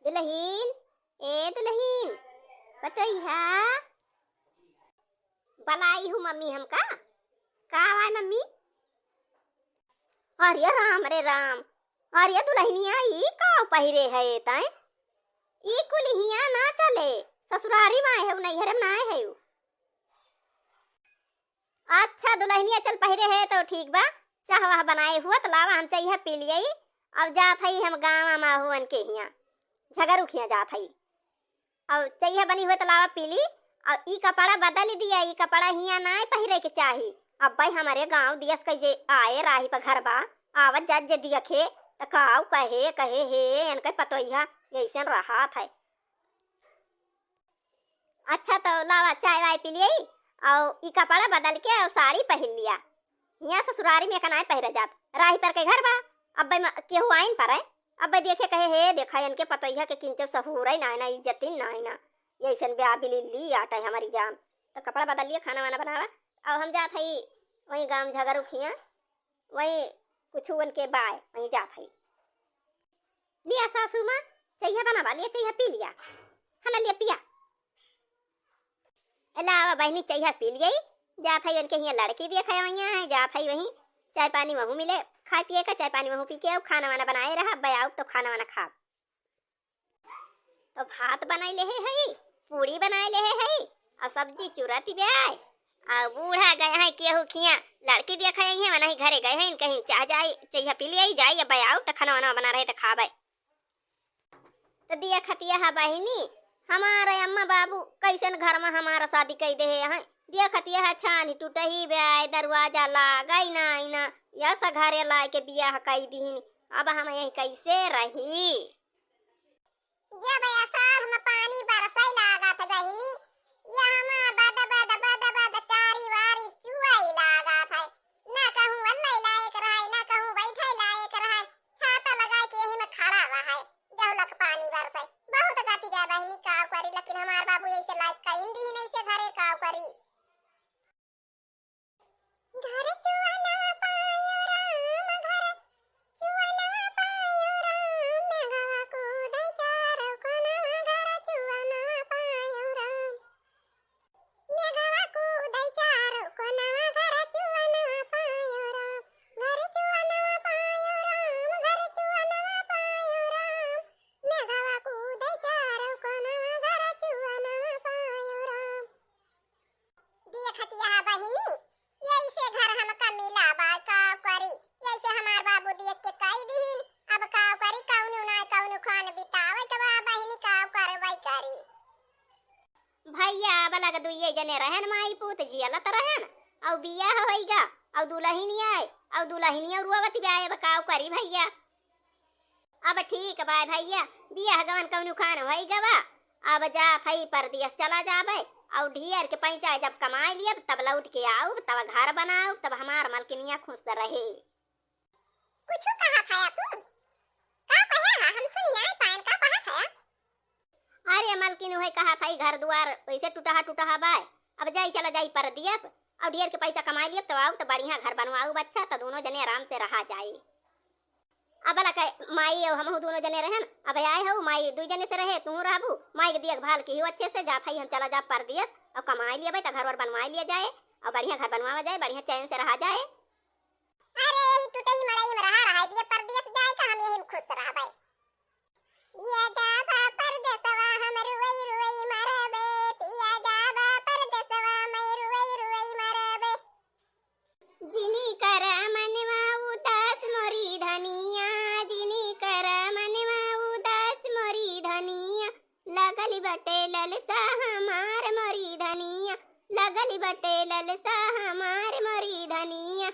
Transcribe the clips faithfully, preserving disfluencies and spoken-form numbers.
दुलहिन, ए दुलहिन, पतोहिया, बलाई हूँ मम्मी हमका। का आवाय मम्मी? अरे राम रे राम, अरे दुलहिनिया, ई का पहिरे है तैं? ई कुल हियाँ ना चले, ससुरारी मा आए है, नैहरे मा ना आए है। अच्छा दुलहिनिया, चल पहिरे है तो ठीक बा, चाह वाह बनाए हुआ तो लावा, हम चइहा पी लियई। अब जात हई हम गाँव मा हुअन के हियाँ, झगरू खियाँ जात हई। अब चइहा बनी हुए तो लावा पी ली। अब ई कपड़ा बदल दिया, ई कपड़ा हियाँ नाय पहिरे के चाही। अब भाई हमरे गाँव दियस कइसे आए राही पर घर बा, आवत जात जे दियखे त काऊ कहे, कहे हे इनके पतोहिया ऐसन रहत है। अच्छा तो लावा चाय वाय पी लियई, अउ ई कपड़ा बदल के अउ साड़ी पहिर लिया। हियाँ ससुरारी में कनाए पहिरा जात, राही पर के घर बा। अब्बे म-, केहू आइन पर है, अब्बे देखे कहे, "हे देखा, इनके पतोहिया के किंचो सहूर है ना, ना इज्जतिन ना, ना ये ऐसन ब्याह बिलिल्ली आटा है हमारी जान।" तो कपड़ा बदल लिया, खाना वाना बनावा। अब हम जात हई वहीं गाँव झगरू खियाँ, वहीं कुछ उनके बाय, वहीं जात हई। लिया सासू माँ, चइहा बनावा, लिया चइहा पी लिया, है ना, लिया पिया। ए लावा बहिनी, चइहा पी लियई, जात हई उनके हियाँ लड़की देखे वहीं है, जात हई वहीं चाय पानी वहूँ मिले, खाए पिए का चाय पानी वहूँ पी के आऊ, खाना वाना बनाए रहा, अब्बे आऊ तो खाना वाना खाब। तो भात बनाई लेहे हई, पूड़ी बनाई लेहे हई, अउ सब्जी चुरत बे आए, अउ बूढ़ा गए हैं केहू खियाँ लड़की देखे आई है, वनही घरे गए हैं, कहीं चाह जाई, चइहा पी लियई, जाई, अब्बे आऊ तो खाना वाना बना रहे तो खाबे। त दिया खतिया हा बहिनी, हमार अम्मा बाबू कैसन घर मा हमार शादी कई देहे हैं। दिया खतिया हा छानी टूटही बे आए, दरवाजा लागई नाई ना, यस घरे लाए के बियाह कई दिहिन। अब हम यही कैसे रही? जब असाढ़ मा पानी बरसई लागत बहिनी, ये हमार बद बद बद बद चारी वारी चुअई लागत है। ना कहूँ अल्लई लायक रहै, ना कहूँ बैठै लायक रहै, छाता लगाए के यही में खड़ा रहै, जहलक पानी बरसै। बहुत गति बा बहिनी, काव करी, लेकिन हमार बाबू ऐसे लायक कइन दिहिन, ऐसे घरे काव करी। घर चुअना पायो राम, घर चुअना पायो राम, मेघवा कूदै चारो कोना, घर चुअना पायो राम। मेघवा कूदै चारो कोनवा, घर चुअनवा पायो राम, घर चुअनवा पायो राम, घर चुअनवा पायो राम। मेघवा कूदै चारो कोनवा, घर चुअनवा पायो राम। देखत यह बहिनी, यैसे घर हमका मिला बा, का करी? यैसे हमार बाबू देख के कई दिहिन, अब का करी? कौनो ना कौनो खान बितावे के बा बहिनी, का करबै करी? भैया, अब लग दुइये जने रहन, माई पूत जियलत रहन, अउ बियाह होइगा, अउ दुलहिनिया आए, अउ दुलहिनिया रोवत बा, अब काव करी भैया? अब ठीक बा भैया, बियाह गवन कउनो खान होइगा बा, अब जात हई परदेस चला जाबे, अउ ढेर के पैसा जब कमाई लियब, तब लौट के आउब, तब घर बनाउब, तब हमार मलकिनिया खुश रहे। कुछ कहा था तू? का कहे हा? हम सुनी ना पाएन, का कहा था? अरे मलकिन, उहे कहा था, ई घर दुआर वैसे टूटहा टूटहा बाय। अब जाई, चला जाई परदेस, अउ ढेर के पैसा कमाई लियब, तब आउब, तब बढ़िया घर बनवाउब, अच्छा, तब दोनों जने आराम से रहा जाई। अब लका माई अउ हमहू दोनों जने रहन, अब आए हउ, माई दुई जने से रहे, तू रहबू, माई के देखभाल किहू अच्छे से, जात हई हम चला जाब परदेस, अउ कमाई लियबे, तब घर वर बनवाई लिया जाए, अउ बढ़िया घर बनवावा जाए, बढ़िया चैन से रहा जाए। अरे, यही टुटही मड़ई में रहा, रहा दिए, परदेस जाए का, हम यही में खुश रहबे। पिया जाबा परदेसवा, हम रुवई रुवई मरबे, पिया जाबा परदेसवा, मैं रुवई रुवई मरबे। जिनी कर मनवा उदास मोरी धनिया, जिनी कर मनवा उदास मोरी धनिया, लगल बटे ललसा हमार मोरी धनिया, लगल बटे ललसा हमार मोरी धनिया।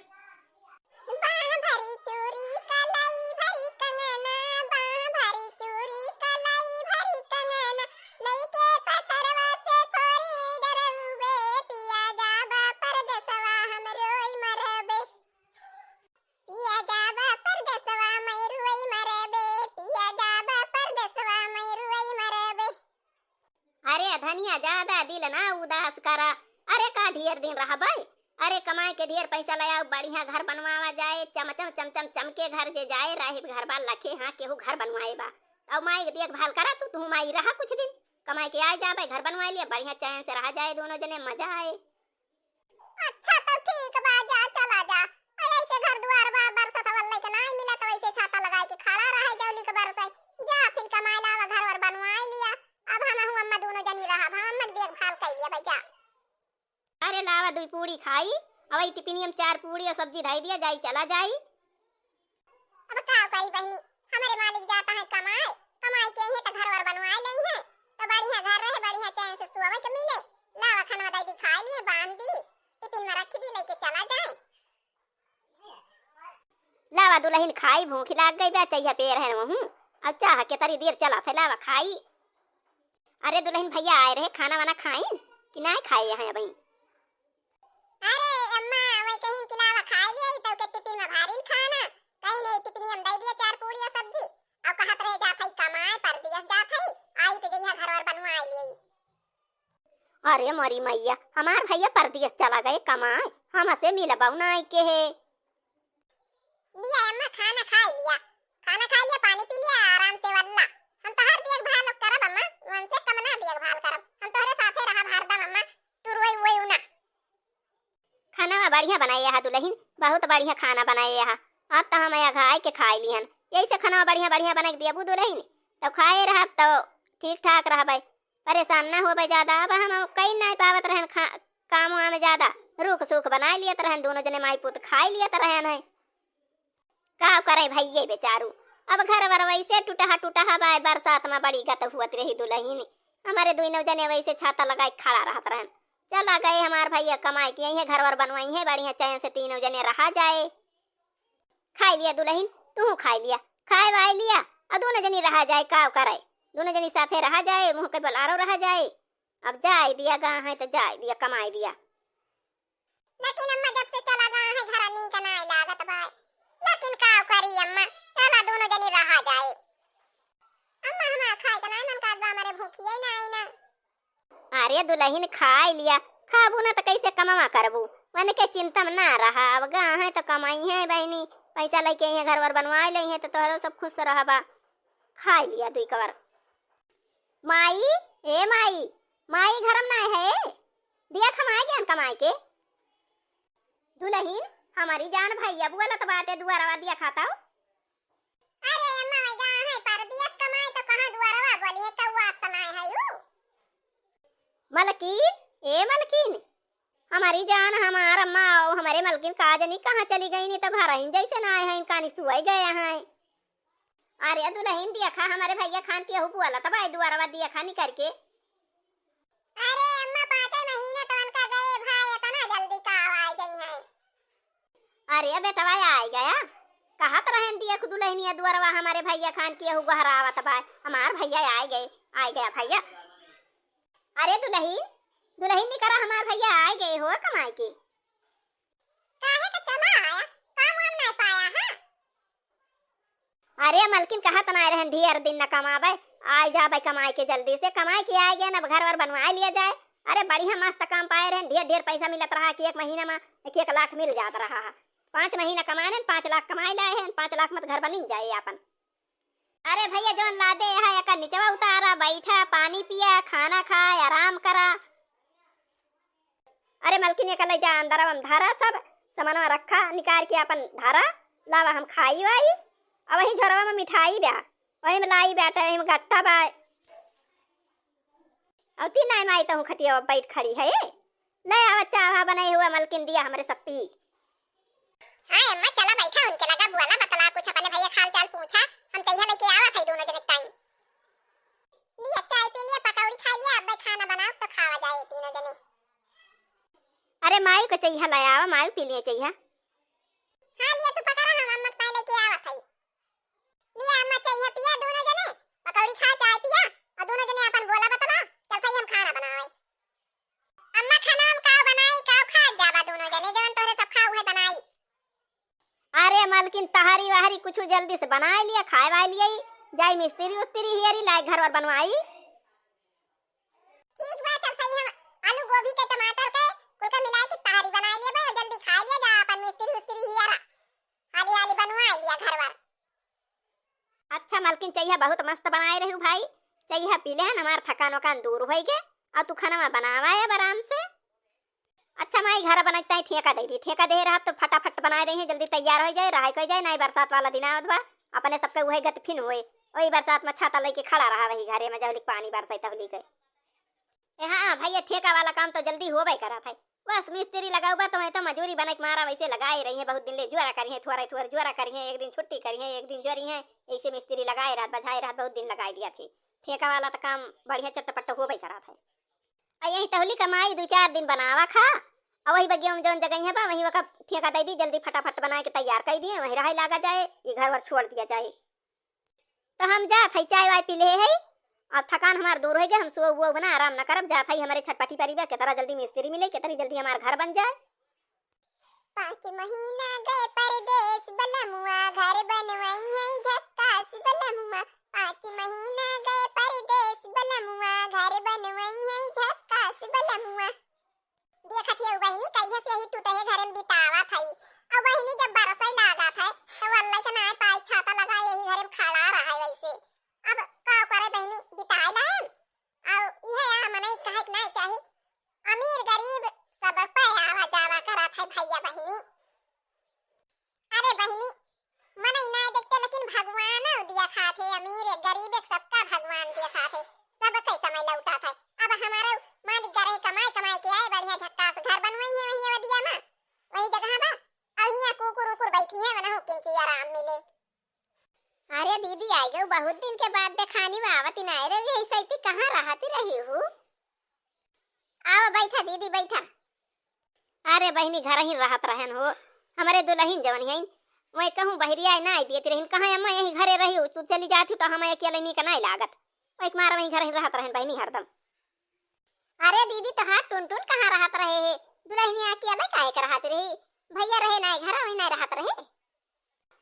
बाँह भरी चूरी कलाई भरी कंगना, बाँह भरी चूरी कलाई भरी कंगना, लइके पतरवा से फोरी डरउबे, पिया जाबा परदेसवा हम रोई मरबे। पिया जाबा परदेसवा मैं रुई मरबे, पिया जाबा परदेसवा मैं रुई मरबे। अरे धनिया, ज्यादा दिल ना उदास करा। अरे का ढेर दिन रहबे? अरे कमाए के ढेर पैसा ले आउ, बढ़िया घर बनवावा जाए, चमचम चमचम चमके घर जे जाए, राहिब घर बा लखे, हाँ केहू घर बनवाए बा। अब माई के देखभाल करा तू, तू माई रहा कुछ दिन, कमाई के आइ जाबे, घर बनवाइ लिया, बढ़िया चैन से रहा जाए दोनों जने, मजा आए। अच्छा तो ठीक बा, जा चला जा। अरे ऐसे घर दुआर बा, बरसत हवा लइके नाहीं मिला तो ऐसे छाता लगाइ के खड़ा रहे जौली के बरसे। जा फिर कमाइ लावा, घर वर बनवाइ लिया। अब हमहू अम्मा दोनों जनी रहब, हम अम्मा के देखभाल कइ लिया भाई, जा। अरे लावा दुइ पूड़ी खाई, अउ वही टिपिनिया में चार पूड़ी अउ सब्जी धइ दिया, जाई चला जाई। अब का करी बहिनी, हमरे मालिक जात हैं कमाए, कमाए के अइहैं त घर वर बनवाए लइहैं, त बढ़िया घर रहे, बढ़िया चैन से सोवे के मिले। लावा खनवा दइ दी, खाइ लिए, बांध दी, टिफिन में रखि दी, लइके चला जाए। लावा दुलहिन खाई, भूखि लाग गइ बा, चइहा पेर है वहूँ। अब चाह के तरी देर चलत है, लावा खाई। अरे दुलहिन भइया आए रहे, खाना वाना खाइन कि नाहीं खाए हैं अबहीं? अरे अम्मा, वही कहिन कि लावा खाइ लिए, तो के टिफिन में भरिन खाना, कहिन टिफिन में दइ दिया चार पूड़िया सब्जी, अउ कहत रहे जात है कमाए, परदेस जात है, आई तो जइहा घर वर बनवाइ लिए। अरे मोरी मइया, हमार भइया परदेस चला गए कमाए, हमसे मिलबउ नाहीं के है। लिया अम्मा, खाना खाइ लिया, खाना खाइ लिया, पानी पी लिया, आराम से वल्ला। हम तोहर देखभाल करब अम्मा, उनसे कम ना देखभाल करब। हम तोहरे साथे रहब हरदम अम्मा, तू रोई वोई ना। खाना बढ़िया बनाए हा दुलहिन, बहुत बढ़िया खाना बनाए हा। अब त हम अघाइ के खाइ लिहन। यइसे खाना बढ़िया बढ़िया बनाइ के दियाबू दुलहिन, तउ खाए रहब तउ ठीक ठाक रहबै, परेसान ना होबै ज्यादा। अब हम कइ नाहीं पावत रहन खा-, काम वाम ज्यादा, रूख सूख बनाइ लियत रहन, दोनों जने माई पूत खाइ लियत रहन है। का करै भइये बेचारू, अब घर वर वइसे टुटहा टुटहा बाय, बरसात मा बड़ी गत हुअत रही दुलहिन। हमरे दुइनौ जने वइसे छाता लगाइ खड़ा रहत रहन। चला गए हमार भइया कमाइ के, अइहैं घर वर बनवइहैं, बढ़िया चैन से तीनौ जने रहा जाए। खाइ लिया दुलहिन, तुहूँ खाइ लिया, खाइ वाइ लिया, अउ दोनों जनी रहा जाए, का करै, दोनों जनी साथे रहा जाए, मुँह के बोलारो रहा जाए। अब जाइ दिया गा है त जाइ दिया, कमाइ दिया। लेकिन अम्मा जब से चला गा है घर नीक नाहीं लागत बा। लेकिन का करी अम्मा, चला दोनों जनी रहा जाए। अम्मा हमार खाए के नाहीं मन करत बा, हमरे भूखिए नाहीं ना। अरे दुलहिन खाइ लिया, खाबू ना त कइसे कमवा करबू? वनके चिंता में ना रहा, अब गा है त कमइहैं बहिनी, पइसा लइके अइहैं घर वर बनवाइ लइहैं त तोहरो सब खुस रहबा। खाइ लिया दुइ कवर। माई, ए माई, माई घरम नाहीं है? दिया खमाए गयन कमाइ के। दुलहिन, हमरी जान भइया बोलत बाटे दुअरवा दिया खाताउ। अरे अम्मा, मैं गा है परदेस कमाए त कहाँ दुअरवा बोली है, कौआ त नाहीं है उ। मलकिन, ए मलकिन, हमरी जान, हमार अम्मा अउ हमरे मलकिन का जनी कहाँ चली गइन, त घरहिन जइसे नाहीं है, कानी सुअइ गए हैं। अरे दुलहिन देखा, हमरे भइया खान केहू बोलत बाय दुअरवा देखा निकरि के। अरे अम्मा, पाँचे महीना तो उनका गए भाई, इतना जल्दी का आइ गई हैं? अरे बेटवा आइ गया, कहत रहन देखु दुलहिनिया दुअरवा हमरे भइया खान केहू गोहरावत बाय, हमार भइया आइ गए, आइ गया भइया। अरे दुलहिन, दुलहिन निकरा, हमार भइया आइ गए हो कमाइ के। काहे के चला आया, काम वाम नाहीं पाया है? अरे मलकिन, कहत नाहीं रहन ढेर दिन न कमाबै, आइ जाबै कमाइ के जल्दी से, कमाइ के आइ गए न, अब घर वर बनवाइ लिया जाए। अरे बढ़िया मस्त काम पाए रहन, ढेर ढेर पइसा मिलत रहा कि एक महीना मा एक एक लाख मिल जात रहा है। पाँच महीना कमाए रहन, पाँच लाख कमाइ लाए हैं, पाँच लाख मा त घर बनिन जाए आपन। अरे भइया जउन लादे है एका निचवा उतारा, बइठा, पानी पिया, खाना खाए, आराम करा। अरे मलकिन, एका लइ जा अंदरवा मा धरा, सब समनवा रखा, निकारि के आपन धरा, लावा हम खाई वाई। अउ वही झोरवा मा मिठाई बा, वही मा लाई बाटे, वही मा गट्टा बा। अउ तीन नाहीं माई तहूँ खटिया बइठ खड़ी है। लइ आवा चाह वाह बनाए हुआ मलकिन, दिया हमरे सब पी। हाँ अम्मा, चला बइठा, उनके लगा बोला बतला, कुछ अपने भइया क हाल चाल पूछा, हम चइहा लइके आवत है दोनों जने टाइम। लिया चाय पी लिया, पकौड़ी खाइ लिया, अब खाना बनाओ तो खावा जाए तीनों जने। अरे माई क चइहा लइ आवा, माई पी लिए चइहा। हाँ लिया तू पकड़ा, हम अम्मा क पाए लइके आवत है। लिया अम्मा चइहा पिया दोनों जने, पकौड़ी खा चाय पिया, अउ दोनों जने आपन बोला बतला, चल भइया हम खाना बनावे। अम्मा खाना हम काव बनाई, काव खा जाबा दोनों जने, जवन तोहरे सब खाऊ है बनाई। अरे मलकिन, तहरी वहरी कुछ जल्दी से बनाइ लिया, खाए वाए लिया, जाई मिस्त्री उस्त्री हियरी लाई घर वर बनवाई। ठीक बा, चल सही, हम आलू गोभी के टमाटर के कुल के मिलाइ के तहरी बनाइ लिया बा, जल्दी खाइ लिया जा, आपन मिस्त्री उस्त्री हियरा हाली हाली बनवाइ लिया घर वर। अच्छा मलकिन, चइहा बहुत मस्त बनाए रहू भाई, चइहा पी लेहन, हमार थकान वकान दूर होइगे। अउ तू खाना बनावा अब आराम से। अच्छा माई, घर बनत ताई ठेका दइ दी, ठेका देहे रहत तो फटाफट बनाए देहे, जल्दी तैयार होइ जाए, रहाई होइ जाए, नाहीं बरसात वाला दिन आवत बा, अपने सबके उहे गत फिन होए, ओही बरसात में छाता लइके खड़ा रहा वही घरे में, जहुलिक पानी बरसै तहुलिक। ए हाँ भइया, ठेका वाला काम तो जल्दी होबे करत है, बस मिस्त्री लगाऊ बा तो मैं तो मजूरी बनइक मारा वइसे लगाए रही है, बहुत दिन ले जुआरा करी है, थोड़ा थोड़ा जुआरा करी है, एक दिन छुट्टी करी है, एक दिन जुआरी है, ऐसे मिस्त्री लगाए रहत बझाए रहत बहुत दिन लगाए दिया थे। ठेका वाला तो काम बढ़िया चटपट होबे करत है। अउ यही तहुलिक माई दुइ चार दिन बनावा खा, अउ वही बगिया में जउन जगहिया बा, वहीं ओका ठेका दइ दी, जल्दी फटाफट बनाए के तैयार कइ दिए, वहीं रहाई लागा जाए, ये घर वर छोड़ दिया जाए। तो हम जात हई, चाय वाय पी लेहे हई, अब थकान हमार दूर होइगे, हम सोउ वोउ ना, आराम ना करब, जात हई, हमरे छटपटी परी बा, केतरा जल्दी मिस्त्री मिले, केतरी जल्दी हमार घर बन जाए। पाँच महीना गए परदेस बलमुआ, घर बनवइहैं झक्कास बलमुआ। पाँच महीना गए परदेस बलमुआ, घर बनवइहैं झक्कास बलमुआ। देखत हियउ बहिनी, कहिए से यही टूटहे घरे में बितावत हई। अउ बहिनी, जब बरसै लागत है, तो अल्लाह के नाय पाई छाता लगाए यही घरे में खड़ा रहा है वइसे। अब का करे बहिनी, बिताए लायन। अउ इहे यहाँ मनई कहे के नाय चाही, अमीर गरीब सब पे आवा जावा करत है भइया बहिनी। अरे बहिनी, मनई नाय देखते लेकिन भगवान दिया खात है, अमीर एक गरीब एक सबका भगवान दिया खात है, सबके समय लौटात है। अब हमारे मालिक गरे कमाए कमाए के आए, बढ़िया झक्कास घर बनवइहैं वही अवधिया में, वही जगह बा। अब हियाँ कुकुर उकुर बैठी है, वनहु किंची आराम मिले। अरे दीदी, आइ गउ, बहुत दिन के बाद देखानी बा, आवत ही नाय रही, यही सैती कहाँ रहती रही हूँ? आवा बैठा दीदी, बैठा। अरे बहिनी, घर ही रहत रहन हो, हमरे दुलहिन जवन हइन, वही कहूँ बहरिया नाय दियत रहिन, कहाँ अम्मा यही घरे रही, तू चली जाती तो हम अकेले नीक नाय लागत, वही मारा वही घर ही रहत रहन बहिनी हरदम। अरे दीदी, तोहार टुनटुन कहाँ रहत रहे है? दुलहिनिया अकेले काहे के रहत रही? भइया रहे नाय घर, वही नाय रहत रहे।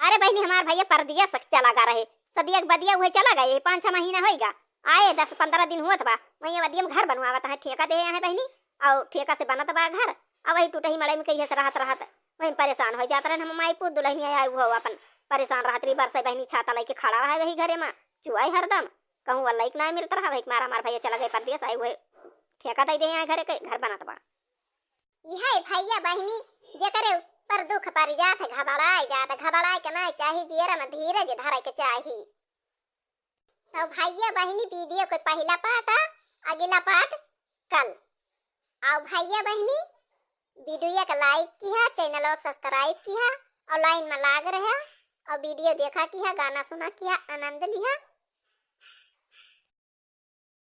अरे बहिनी, हमार भइया परदेस चला गा रहे, सदिया के बदिया उहे चला गए, पाँच छह महीना होइगा, आए दस पन्द्रह दिन हुअत बा, वहीं बदिया में घर बनवावत है, ठेका देहे हैं बहिनी, अउ ठेका से बनत बा घर, अउ वही टूटही मड़ई में कहिए से रहत रहत वहीं परेशान होइ जात रहन हम माई पूत। दुलहिनिया आए उहो अपन परेशान रहत रही, बरसै बहिनी छाता लइके खड़ा रहा वही घरे में, चुआई हरदम, कहूँ वल्लइक नाय मिलत रहा, वही मारा हमार भइया चला गए परदेस, आए उहे ठेका दइ देहे हैं घरे के, घर बनत बा। इहे भइया बहिनी जेकरे ऊपर दुख परि जात है, घबराए जात है, घबराए के नाय चाही, जियरा में धीरज धरे के चाही। तो भइया बहिनी, video के पहिला part आ, अगिला part कल। अउ भइया बहिनी, video के like किहा, channel के subscribe किहा, अउ line में लाग रहा, अउ video देखा किहा, गाना सुना किहा, आनंद लिहा।